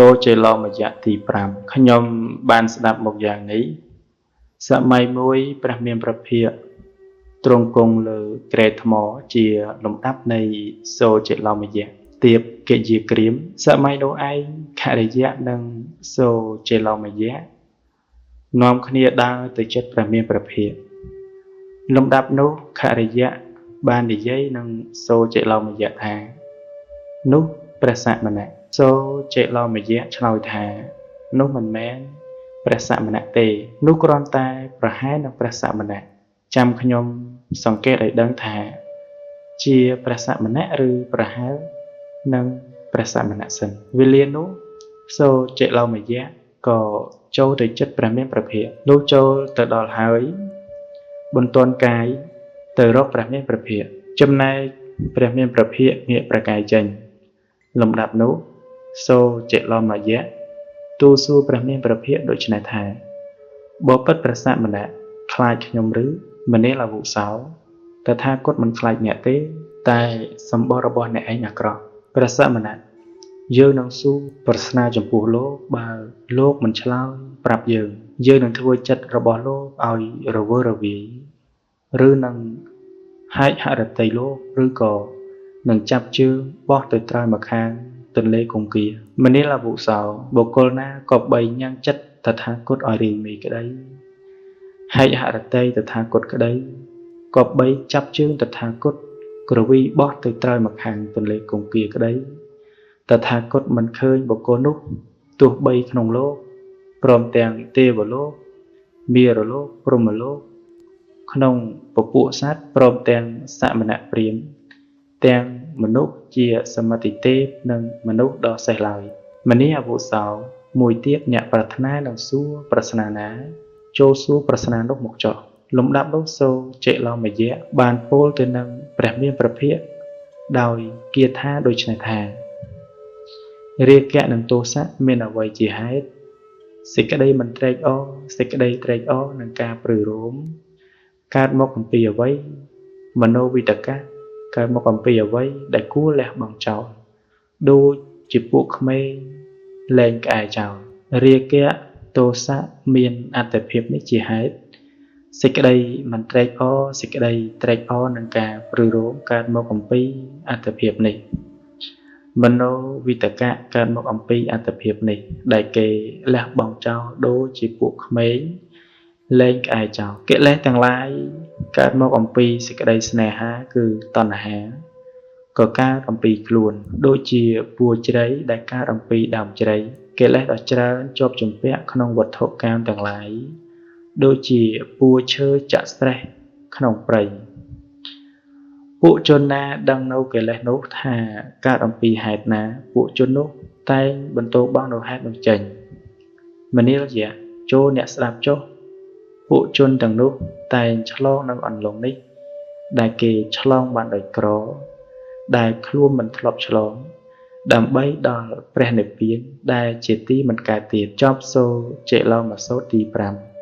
សូចេលោមយៈទី5ខ្ញុំបានស្ដាប់មកយ៉ាងនេះសម័យមួយព្រះមានព្រះភិក្ខទ្រង់គង់លើគ្រែថ្មជាលំដាប់នៃសូចេលោមយៈទៀបកិយាក្រៀមសម័យនោះឯងខរិយៈនិងសូចេលោមយៈនាំគ្នាដើរទៅចិត្តព្រះមានព្រះភិក្ខលំដាប់នោះខរិយៈបាននិយាយនឹងសូចេលោមយៈថានោះព្រះសមណៈសូចេលោមយៈឆ្លើយថានោះមិនមែនព្រះសមណៈទេនោះគ្រាន់តែប្រហែលនឹងព្រះសមណៈចាំខ្ញុំសង្កេតឲ្យដឹងថាជាព្រះសមណៈឬប្រហែលនឹងព្រះសមណៈសិនវេលានោះសូចេលោមយៈក៏ចូលទៅចិត្តព្រះមានព្រះភិក្ខនោះចូលទៅដល់ហើយបន្ទាន់កាយទៅរកព្រះមានព្រះភិក្ខចំណែកព្រះមានព្រះភិក្ខងាកប្រកាយចេញលំដាប់នោះសូចេលោមយៈទូលសួរព្រះមានព្រះភិក្ខដូច្នេះថាបបិទ្ធព្រះសមណៈខ្លាចខ្ញុំឬមនាលអាវុសោតថាគតមិនខ្លាចអ្នកទេតែសម្បត្តិរបស់អ្នកឯងអាក្រក់ព្រះសមណៈយើងនឹងសួរប្រស្នាចំពោះលោកបើលោកមិនឆ្លើយប្រាប់យើងយើងនឹងធ្វើចិត្តរបស់លោកឲ្យរវើរវាយឬនឹងហែកហរតីលោកឬក៏នឹងចាប់ជើងបោះទៅត្រើយម្ខាងទន្លេគង្គាមនាលអាវុសោបុគ្គលណាក៏បីញ៉ាំងចិត្តតថាគតឲ្យរាយមេក្តីហែកហរតីតថាគតក្តីក៏បីចាប់ជើងតថាគតក្រវីបោះទៅត្រើយម្ខាងទន្លេគង្គាក្តីតថាគតមិនឃើញបុគ្គលនោះទោះបីក្នុងលោកព្រមទាំងទេវលោកមារលោកព្រហ្មលោកក្នុងពពួកសត្វព្រមទាំងសមណៈព្រាហ្មណ៍ទាំងមនុស្សជាសមិទ្ធិទេពនិងមនុស្សដ៏សេះឡើយមនាអាវុសោមួយទៀតអ្នកប្រាថ្នានឹងសួរប្រស្នាណាចូលសួរប្រស្នានោះមកចុះលំដាប់នោះសូចេលោមយៈបានពោលទៅនឹងព្រះមានព្រះភិក្ខដោយគាថាដូច្នេះថារាគៈនិងទោសៈមានអ្វីជាហេតុសេចក្តីមិនត្រេកអរសេចក្តីត្រេកអរនិងការព្រឺរោមកើតមកអំពីអ្វីមโนវិតកៈកើតមកអំពីអ្វីដែលគួរលះបង់ចោលដូចជាពួកក្មេងលែងក្អែចោលរាគៈទោសៈមានអត្តភាពនេះជាហេតុសេចក្តីមិនត្រេកអរសេចក្តីត្រេកអរនិងការព្រឺរោមកើតមកអំពីអត្តភាពនេះមโนវិតកៈកើតមកអំពីអត្តភាពនេះដែលគេលះបង់ចោលដូចជាពួកក្មេងលែងក្អែចោលកិលេសទាំងឡាយកើតមកអំពីសេចក្តីស្នេហាគឺតណ្ហាក៏កើតអំពីខ្លួនដូចជាពួរជ្រៃដែលកើតអំពីដើមជ្រៃកិលេសដ៏ច្រើនជាប់ជំពាក់ក្នុងវត្ថុកាមទាំងឡាយដូចជាពួរឈើចាក់ស្រេះក្នុងព្រៃពួកជនណាដឹងនៅកិលេសនោះថាកើតអំពីហេតុណាពួកជននោះតែងបន្ទោបង់នៅហេតុនោះចេញមនាលយៈចូលអ្នកស្ដាប់ចុះពួកជនទាំងនោះតែងឆ្លងនៅអន្លង់នេះដែលគេឆ្លងបានដោយក្រដែលខ្លួនមិនធ្លាប់ឆ្លងដើម្បីដល់ព្រះនិព្វានដែលជាទីមិនកើតទៀតចប់សូចេលោមសោតទី5។